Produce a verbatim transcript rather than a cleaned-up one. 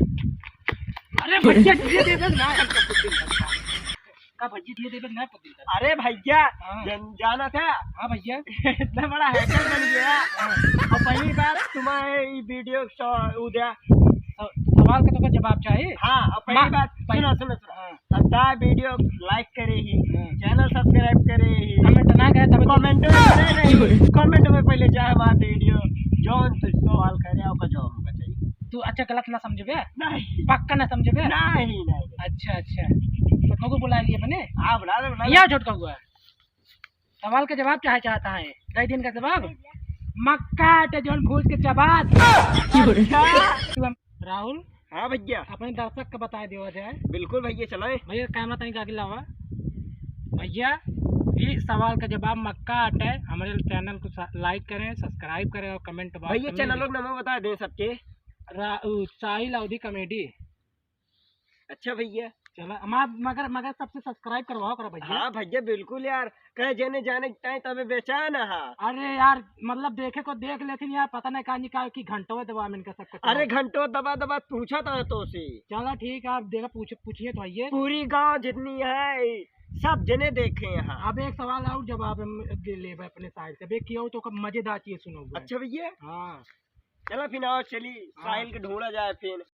अरे भैया, धीरे दे दे ना, हमको कुछ दिन तक। का भैया, धीरे दे दे ना, कुछ दिन तक। अरे भैया, हाँ। जन-, जाना था? हाँ भैया। इतना बड़ा hater बन गया। हाँ। और पहली बार तुम्हारे ये video शॉ-, उद्या। स-, सवाल का तो का जवाब चाहिए? हाँ, और पहली मा-, बात, पहली सुनो, सुनो, सुनो। हाँ। अब ता video like करे ही, हाँ। Channel subscribe करे ही। Comment ना करे तब comment में, नहीं, नहीं, comment में पहले जाए हमारा video, जौन तू सवाल करे, ओकर जवाब हमका चाहिए। तू अच्छा गलत ना समझबे? नहीं। पक्का ना समझबे? नहीं, नहीं, नहीं। अच्छा, अच्छा। तो कबो बुला लिए अपने? हाँ, बुला ले, बुला ले। या छोटका हुआ। सवाल का जवाब चाहे चाहता है, दे दिन का जवाब। मक्का आटे जौन भूज के चबात। अच्छा। तू हम, राहुल, हाँ भैया। अपने दर्शक का बताए देवा जाए। बिल्कुल भैया, चलाए। भैया, camera तनिक आगे लावा। भैया, ई सवाल का जवाब मक्का आटे। हमारे channel को सा-, like करें, subscribe करें और comment box भैया, में channel लिखें। का नाम बता दें सबके। रा-, उ, साहिल अवधी comedy। अच्छा भैया। चला, हमार, मगर, मगर सबसे subscribe करवाओ करा भैया। हाँ भैया, बिल्कुल यार, कहे जेने जाने के टाइम तबे बेचैन हा। अरे यार, मतलब देखे को देख लेथिन यार, पता नहीं का निकाल की घंटो दबा में इनका सबको अरे चला। घंटो दबा दबा पूछा था तो से। चला ठीक है, आप देखा पूछ, पूछिए तो आइए। पूरी गांव जितनी है, सब जने देखे हैं। अब एक सवाल और जवाब हम दे लेबे अपने side से, बे कियो तो ओकर मजेदार चीज सुनो। अच्छा भैया। हाँ। चला फिर आओ चली, हाँ। साहिल के ढूंढा जाए फिर।